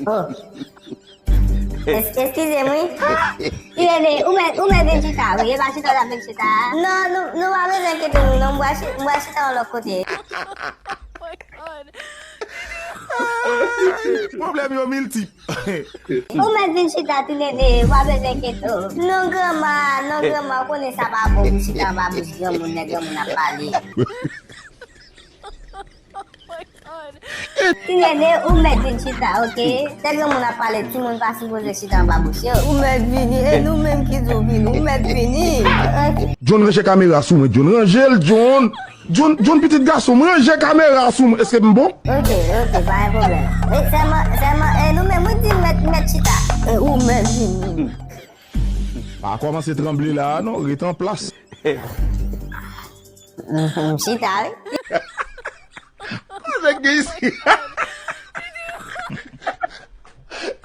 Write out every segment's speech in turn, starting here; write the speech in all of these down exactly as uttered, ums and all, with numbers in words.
Oh. Es-, eskize m, wi. Ti Nene, ou mèt, ou mèt vin chita, wi. E pa chita w t ap vin chita a. Non, nou, nou pa bezwen enkyete nou, non. M pral chi-, m pral chita yon lòt kote. Pwoblèm yo miltip. Ou mèt vin chita, Ti Nene, ou pa bezwen enkyete w. Non, granma, non, granma, ou konnen sa pa bon pou chita anba bouch granmoun, lè granmoun ap pale. Ti Nene, ou mèt vin chita, oke? Lè granmoun ap pale, timoun pa sipoze chita anba bouch yo. Ou mèt vini, e nou menm ki di w vini, ou mèt vini. John, ranje kamera sou mwen, John, ranje l, John. John, John, pitit gason m, ranje kamera sou mwen. Èske m bon? Oke, oke, pa gen pwoblèm. E sèlman, sèlman, e nou menm, wi, di mèt, mèt chita. E ou mèt vini. Pa kòmanse tranble la a, non, rete an plas. Mhm, chita, wi. Koze k gen isi?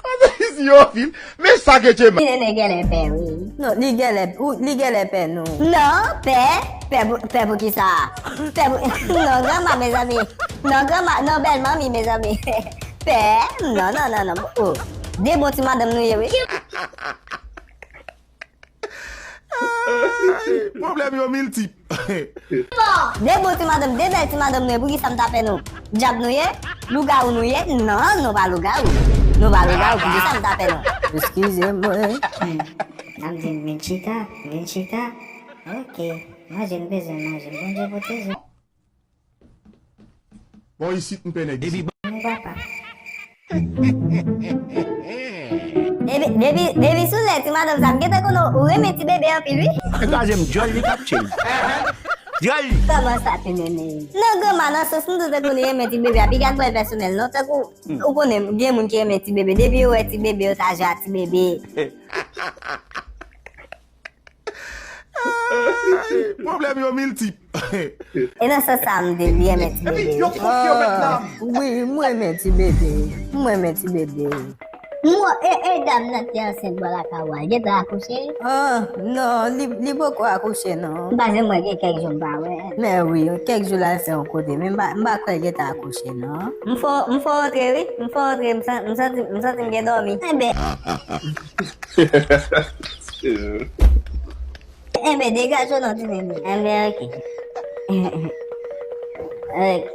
Koze isi yo anpil. Men sa ke Chema. Ti Nene genlè pè, wi. Non, li genlè, ou, li genlè pè, non. Non, pè, pè pou, pè pou kisa? Pè pou, non, granma, mezanmi. Non, granma, non, bèl manmi, mezanmi. Pè, non, non, non, non. Oh, de bon ti madanm nou ye, wi. Ay, pwoblèm yo miltip. De bon ti madanm, de bèl ti madanm nou ye, poukisa m ta pè nou? Dyab nou ye? Lougawou nou ye? Non, nou pa lougawou. Nou pa lougawou, poukisa m ta pè nou? Eskize mwen. Hmm. N ap di m vin chita, vin chita. Oke, manje m bezwen manje, Bondye pwoteje. Bon, isit m pè nèg isit. Depi, depi, depi sou lè ti madanm sa, m gentan konnen ou renmen ti bebe anpil, wi. Kraze m, dyòl li k ap tchey. Dyòl li. Kòman sa, Ti Nene? Non, granma, nan sans m tou tankou li renmen ti bebe a. Piga bwè pèsonèl, non, tankou, ou konnen, gen moun ki renmen ti bebe. Depi yo wè ti bebe, yo ta jwe ak ti bebe. Ay, pwoblèm yo miltip. E nan sans sa m te byen renmen ti bebe. Epi, yo konfye yo mèt nan. Ah, wi, mwen renmen ti bebe. Mwen renmen ti bebe. Mwen, e, e dam nan te ansent bò lakay ou a, gentan akouche? Ah, non, li, li poko akouche, non. M pa janm wè gen kèk jou m pa wè. Men wi, kèk jou l al fè yon kote, men m pa, m pa kwè l gentan akouche, non. M fò, m fò antre, wi. M fò antre, m san-, m santi, m santi m gen dòmi. Enben. Enben, degaje w non, Ti Nene. Enben, oke. Oke.